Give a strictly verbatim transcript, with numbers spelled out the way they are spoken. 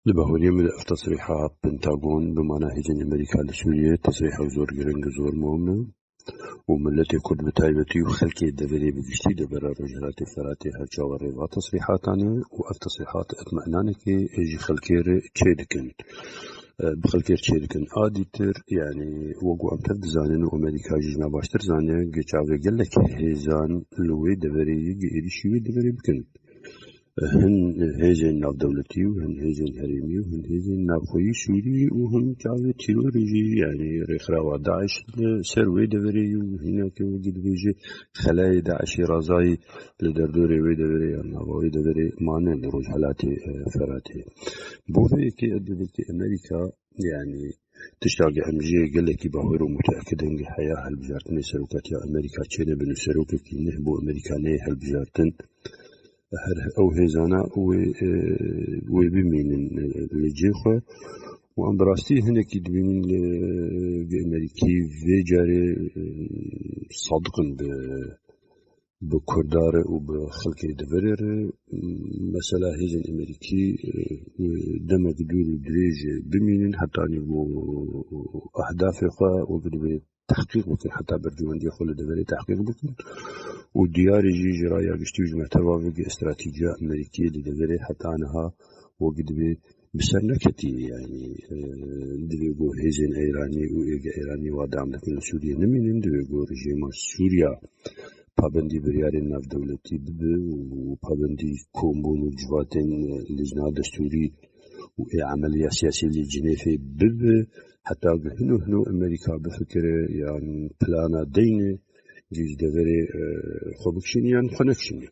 Li bahoriyê min ev tesrîha Pentagon bi mana hêzên Amerîka li Sûriyê tesrîhek zor giring, zor muhim e û miletê Kurd bi taybetî û xelkê deverê bi giştî, devera Rojhilatê Feratê her çawa rê va tesrîhatan e û ev tesrîhat itminanekê ji xelkê re çêdikin. E, bi xelkê re çêdikin. A dîtir, yanî, wek ku em tev dizanin û Amerîka jî ji me baştir zane, gi çavê gelek hêzan li wê deverê yî gi êrîşî wê deverê bikin. Hin hêzên navdewletî û hin hêzên herêmî û hin hêzên navxweyî Sûrî û hin çavê terorê jî, yanî rêxirawa DAIŞ li ser wê deverê yî û hîneke wekî dibêje xelayê DAIŞê razayî li derdorê wê deverê yan nava wê deverê mane li Rojhelatê, e, Feratê. Bo vê yekê ev divê ki Amerîka, yanî tişta ki em jê gelekî bahwer û muteekid in ki heya hilbijartinê serokatiya Amerîka çênebin û serokekî neh bo Amerîka neyê hilbijartin, her ew hêzana wê, e, wê bimînin, e, li cê xwe. Û em bi rastî hinekî dibînin li, e, Amerîkî vê carê, e, sadiq in bi, bi Kurda re û bi xelkê deverê re. Mesela hêzên Amerîkî, e, demek dûr û dirêj bimînin hetanî ku ehdafê xwe wek dibê tehqîq bikin, heta berjewendiyê xwe li deverê tehqîq bikin. Û diyarê jî ji raya giştî û ji mekteba vê stratejîya Amerîkiyê li deverê heta niha wek dibê bi ser neketiye. Yanî, e, divê ku hêzên Îranî û êgê Îranî wa dam dikin li Sûriyê nemînin, divê ku rejîma Sûriya pabendî biryarên navdewletî bibe û pabendî kombûn û civatên, e, lijna destûrî û ê emeliya siyasî li Cinêfê bibe, heta ku hino hino Amerîka bifikire yan plana deyne, ji deverê, e, xwe bikişîne yan xwe nekişîne.